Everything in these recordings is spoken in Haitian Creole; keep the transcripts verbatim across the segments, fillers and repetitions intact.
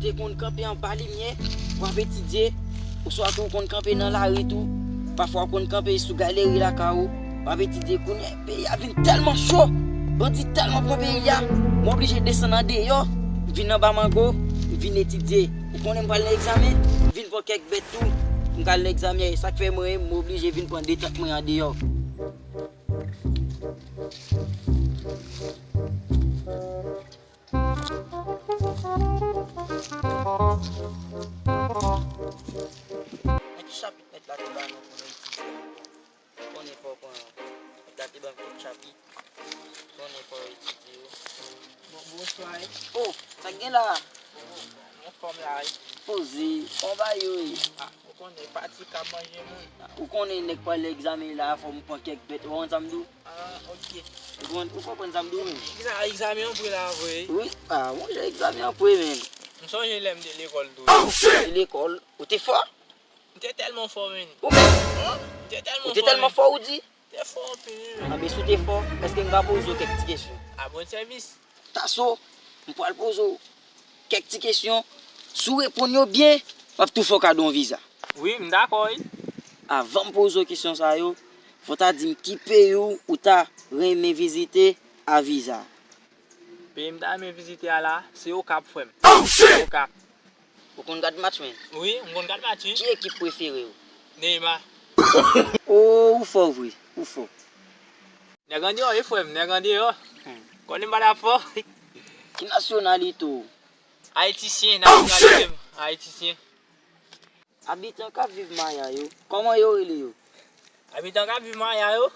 Te konn kanpe anba limyè, w ap etidye, oswa tou w konn kanpe nan lari tou. Pafwa w konn kanpe sou galeri lakay ou, w ap etidye. Kounye a, peyi a vin tèlman cho, bandi tèlman pran peyi a, m oblije desann andeyò, m vin anba mango, m vin etidye. Ou konnen m pral nan egzamen, m vin pran kèk bèt tou, m pral nan egzamen. E sa k fè mwen, m oblije vin pran detant mwen andeyò. Nan ki chapit mèt la te ba nou pou nou etidye a? Ou konnen fò w pran, mèt la te ban m kèk chapit. Ou konnen fò w etidye yo. Bon, bonswa. Oh, sa k gen la? Anfòm la wi. Poze, kòman bagay yo ye? Ah, ou konnen, fatig ap manje moun. Ou konnen nèg pral egzamen la, fò m pran kèk bèt, ou konn sa m di w? Ah, ok. Ou konn, ou konprann sa m di w menm? Egza-, egzamen an pre la vre. Wi, ah, monchè, egzamen an pre menm. M sonje lè m te lekòl tou. Te lekòl, ou te fò? M te tèlman fò menm. Ou menm? M te tèlman fò. Ou te tèlman fò, ou di? M te fò anpil wi menm. Anben, si w te fò, èske m ka poze w kèk ti kesyon? A, bon sèvis. Taso, m pral poze w kèk ti kesyon. Si w reponn yo byen, m ap tou fè w kado yon viza. Wi, m dakò wi. Avan m poze w kesyon sa yo, fò w ta di m ki peyi w, ou ta renmen vizite a viza. Peyi m ta renmen vizite a la, se Okap, frè m. Oh, shit! Okap. Ou konn gad match, menm? Wi, m konn gad match wi. Ki ekip prefere w? Neymar. Oh, ou fò vre, ou fò. Nèg andeyò wi, frè m, nèg andeyò. Hmm. Konnen m pa ta fò. Ki nasyonalite w? Ayitisyen, nasyonalite m, Ayitisyen. Abitan k ap viv Maya yo, kòman yo rele yo? Abitan k ap viv Maya yo,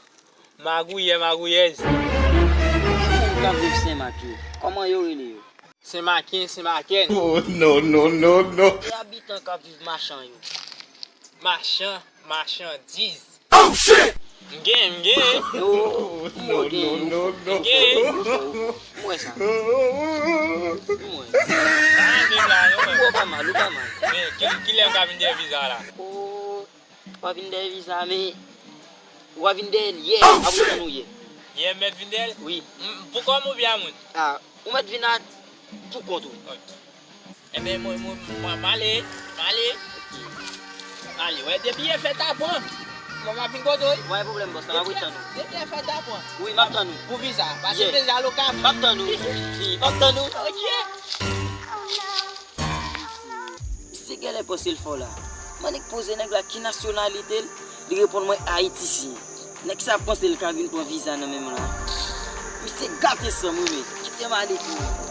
magouyè, magouyèz. Moun k ap viv Senmak yo, kòman yo rele yo? Senmaken, Senmakèn. Oh, no, no, no, no. E abitan k ap viv Machan yo? Machan, machandiz. Oh, shit! M gen, m gen. Oh, m wè w gen. M gen. M wè sa. M wè. Sa menm la, non. Ou pa mal, ou pa mal. Men, ki, kilè m ka vin dèyè viza la? Oh, w ap vin dèyè viza, men w ap vin dèyè l yè, apre tann ou yè. Yè m mèt vin dèyè l? Wi. M, pou kò m oubyen a moun? Ah, ou mèt vin a pou kont ou. Ok. Enben, mwen, mwen, mwen, m ale, m ale. Ale, wè, depi yè fèt aprann, mwen, m ap vin kote w wi. Pa gen pwoblèm, bòs la, m ap ret tann ou. Depi yè fèt aprann. Wi, m ap tann ou. Pou viza, pase deja lokal. M ap tann ou. Wi, m ap tann ou. Ok. Misye genlè panse l fò la. M annik poze nèg la ki nasyonalite l, li reponn mwen Ayitisyen. Nèg sa panse l ka vin pran viza nan men m la. Misye gate san m wi, men kite m ale tou.